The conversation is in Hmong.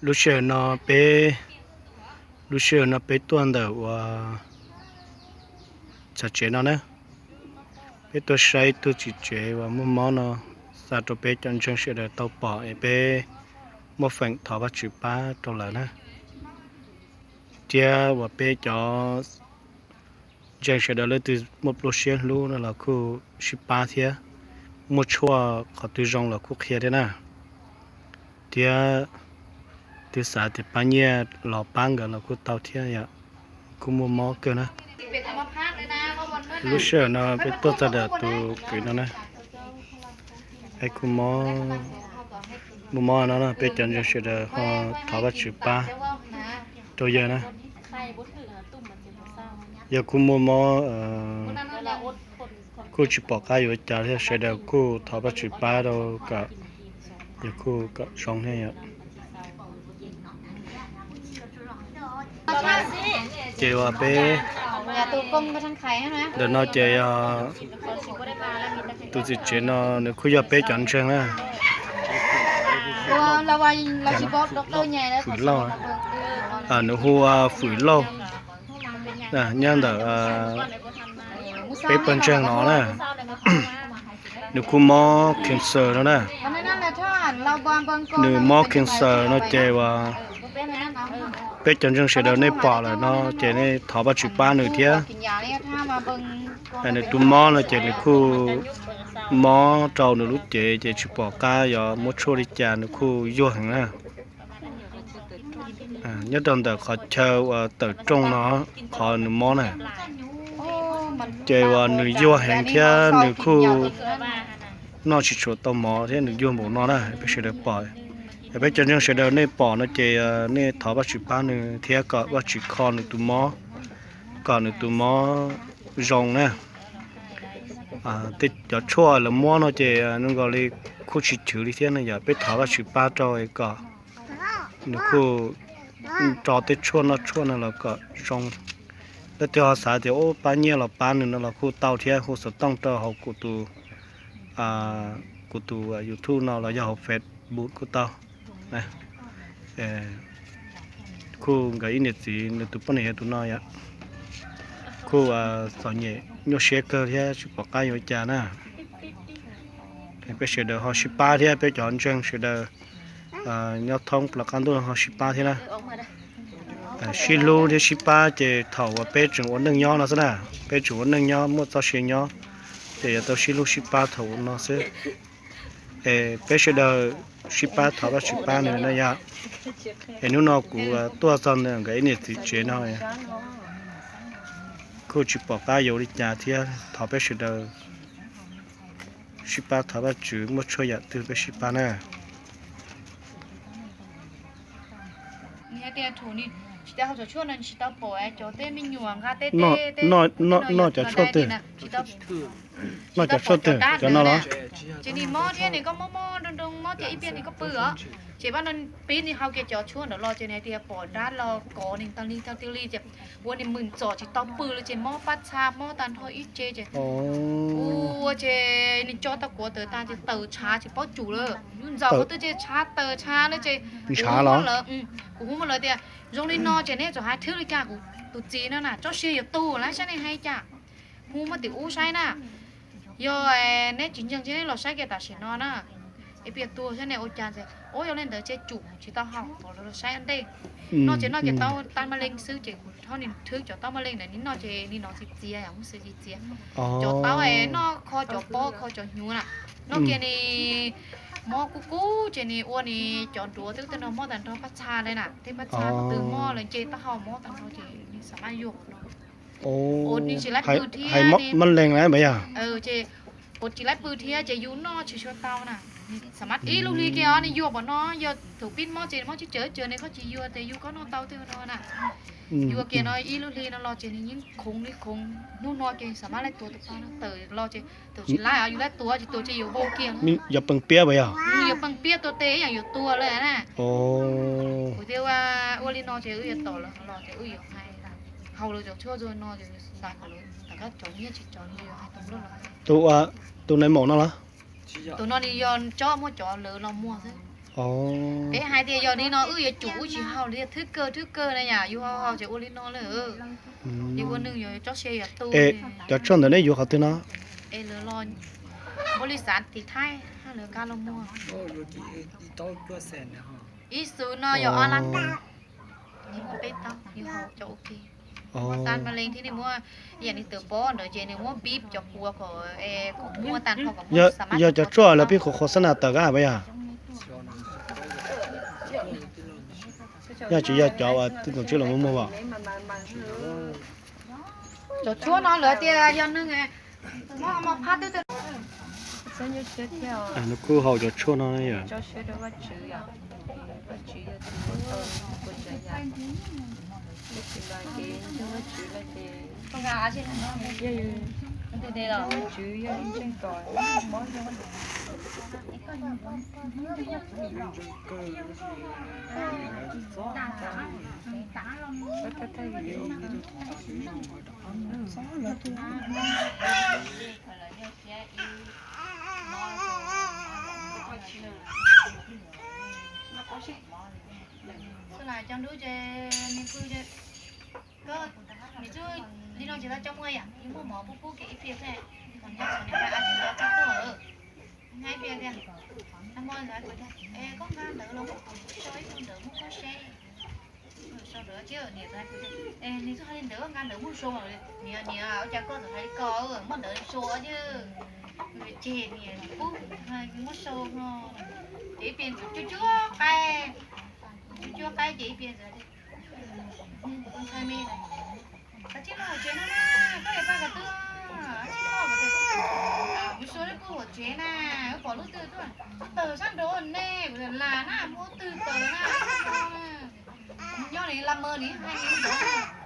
Lub sij hawm no peb, lub sij hawm no peb tuaj ntawm uas txhais tsev no na, peb tuaj saib ib tug txiv tsev uas muaj mob no, xa rau peb cov ntseeg sawv daws tau pom es peb muaj feem thov Vajtswv pab rau lawv na. Thiab uas peb cov ntseeg sawv daws leej twg muaj pluaj siab hlub no los kuj sib pab thiab, muaj tshuaj qhov twg zoo los kuj qhia thiab na. Thiab twb xav tias pab nyiaj los pab nkawd los kuj tau thiab yom, kuj muaj mob kawg na. Lub sij hawm no peb tuaj txog ntawm tus kwv no na, es kuj muaj mob no, peb cov ntseeg sawv daws ho thov Vajtswv pab rau yawg na. Yog kuj muaj mob, kuj tsis pom qab yuav cas thiab, sawv daws kuj thov Vajtswv pab rau kom yog kuj kom zoo thiab yom. Ces uas peb ntawm no ces yog tus txiv tsev no nws kuj yog peb cov ntseeg na. Fwm Lauj, nws hu ua Fwm Lauj, nyob ntawm peb pawg ntseeg no na. Nws kuj mob cancer no na. Nws mob cancer no ces uas peb cov ntseeg sawv daws nej pom lawm no ces nej thov Vajtswv pab nws thiab. Nws tus mob no ces nws kuj mob rau nws lub cev ces tsis pom qab yuav muab tshuaj li cas, nws kuj yuag heev na. Nyob rau ntawm qhov chaw uas tawm rooj no, qhov nws mob na, ces uas nws yuag heev thiab nws kuj noj tsis tshua tau mov thiab nws yuag npaum no na, peb sawv daws pom. Peb cov ntseeg sawv daws nej pom no ces nej thov Vajtswv pab nws thiab kom Vajtswv kho nws tus mob, kom nws tus mob zoo na. Tej cov tshuaj lawv muab no ces zoo nkaus li kuj tsis chwv li thiab no, yog peb thov Vajtswv pab rau kom nws kuj rau tej tshuaj noj tshuaj no los kom zoo. Leej twg ho xav tias ub pab nyiaj los pab nws no los kuj tau thiab, hu xov tooj rau hauv kuv tus, kuv tus YouTube no los yog hauv Facebook kuj tau. Kuj nkawd ib niam txiv nws tus poj niam yog tus no yom, kuj txom nyem nyuaj siab kawg thiab tsis pom qab yuav cas na. Peb sawv daws ho sib pab thiab, peb cov ntseeg sawv daws nyob thoob plaws qab ntuj ho sib pab thiab na. Sib hlub thiab sib pab ces thaum uas peb tseem ua neej nyob no xwb na, peb tseem ua neej nyob muaj txoj sia nyob, ces yuav tau sib hlub sib pab thaum no xwb. Es peb sawv daws sib pab thov Vajtswv pab nws na yom. Es hnub no kuv tuaj txog ntawm nkawd ib niam txiv tsev no, kuj tsis pom qab yuav ua li cas thiab, thov peb sawv daws sib pab thov Vajtswv, muaj tshuaj yam twg peb sib pab na. Noj cov tshuaj twg? Noj cov tshuaj twg, cov no los? Ces nws mob thiab nws koj mob mob nroo nroo mob ces ib pliag nws koj pw os. Ces pab no pib nws hau kiag cov tshuaj ntawd los ces nws hais tias pom dab los kov nws tag li tag li ces ua nws mwm txom tsis tau pw li ces mob pab txha mob tag nrho ib ce ces ua ces nws tso tau kuav tawm tas ces tawm tshav tsis paub tsum lawm. Yus ntxaum qhov twg ces tshav tawm tshav na ces kuv hu lawv, kuv hu lawv tias zoo li no ces neb txawm hais thwb li cas, kuv tus txiv no na tsob sia yuav tuag lawm saib nej hais cas. Hu muab tim ub saib na. Yog neb tsis ntseeg ces neb los saib kiag tam sim no na. Es pias tuag thiab ne ua cas ntxiv, ua yog li ntawd ces tsum tsis tau haus, kom lawv los saib ua ntej. Noj ces noj cov taub tau ma leej xwb ces kuv rho nws thwb cov taub ma leej ntawd nws noj ces nws nov txiv txiav yom, muaj xwb txiv txiav. Cov taub es noj kho cov pob kho cov hnyuv na, noj kiag nws mob kub kub ces nws ua nws cov nruav twb tej no mob tag nrho pab txha li na, tej pab txha qhov twg mob lawv nce taub hau mob tag nrho ces nws xam maj yuag qhov no. Ua nws tsis laib pw thiab, mob leeg lawm yog. Ces ua tsis laib pw thiab ces yus noj tsis tshua tau na. Xam maj ib lub hli kiag os, nws yuag pom no, yog thaum pib mob ces mob tsib caug tsawg ne, koj tsis yuag ces yus koj noj tau tej no na. Yuag kiag no ib lub hli no los ces nws yeej khoov li khoov, hnub no ces xam maj laib tuav tus pab no tawm los ces thaum tsis laib os, yus laib tuav ces tuav ces yuav vau kiag. Yuav pees piab puas yog? Yuav pees piab tuag tes ib yam yuav tuag lawm na. Kuv thiaj ua li no ces wb yuav tom lawv los ces wb yuav hais, haus lawv cov tshuaj zoo no ces xav kom lawv rov qab cov nyiaj tsis cov nyiaj yuav hais tau lawm. Tus nai maum no los? Tus no nws yog tsob muaj cov lawv los muag xwb. Peb hais tias yog li no wb yuav tsum ua tsis haum li thwb kawg thwb kawg na yom, yus ho haus ces ua li no lawm. Yus ua neeg yuav tsob se yuav tu. Es cov tshuaj ntawd neb yuav qhov twg no? Es lawv los npaum li xav tim Thaib hab lawv kab los muag. Ib xus no yog ob lab tag, muaj peb tau, yus haus cov ua ke. Muaj tas ma leej thiab nws muaj yam li tawm pob ntawd ces nws muab pib cov quav kom, kom muaj tas nrho kom muaj. Yog cov tshuaj lawv pib qhuav qhuav xab nas tawm kab hab puas yog? Yog tsis yog cov uas tij tsoom tsib los muaj muag as? Cov tshuaj no lawv tias yog neeg muaj mos phab twb, nws kuj haus cov tshuaj no yom. Xwb las cov nrub ces nws pw, koj, nws twb li no ces tau coj mus yom, yus muaj mov pub pub kev ib pliag xwb, kom nyob txog niam pab ab tsis tau txog tuaj. Nyob ib pliag tiag, nag hmo ntawd kuv tias, es koj nqa ntawd los muab kuv sau ib tug ntawd muab koj seb. Sau ntawd ces niam txawm hais kuv tias, es nws txawm hais li ntawd nqa ntawd muab sau, niam niam ua cas koj txawm hais li ko, muab ntawd sau ces, niam pub muab sau no. Ces ib pliag cuab cuab qaib, cuab cuab qaib ces ib pliag ntxawm, ntxawg me, koj tsis los hauv tsev no na, koj yuav pab koj twb, tsis los, kuv sau lub kub hauv tsev na, wb pom lub twg tuaj tawg sab nraud ne, kuv tias las na, muaj twg tawg na, nyob li la mawg li hais li ntawd.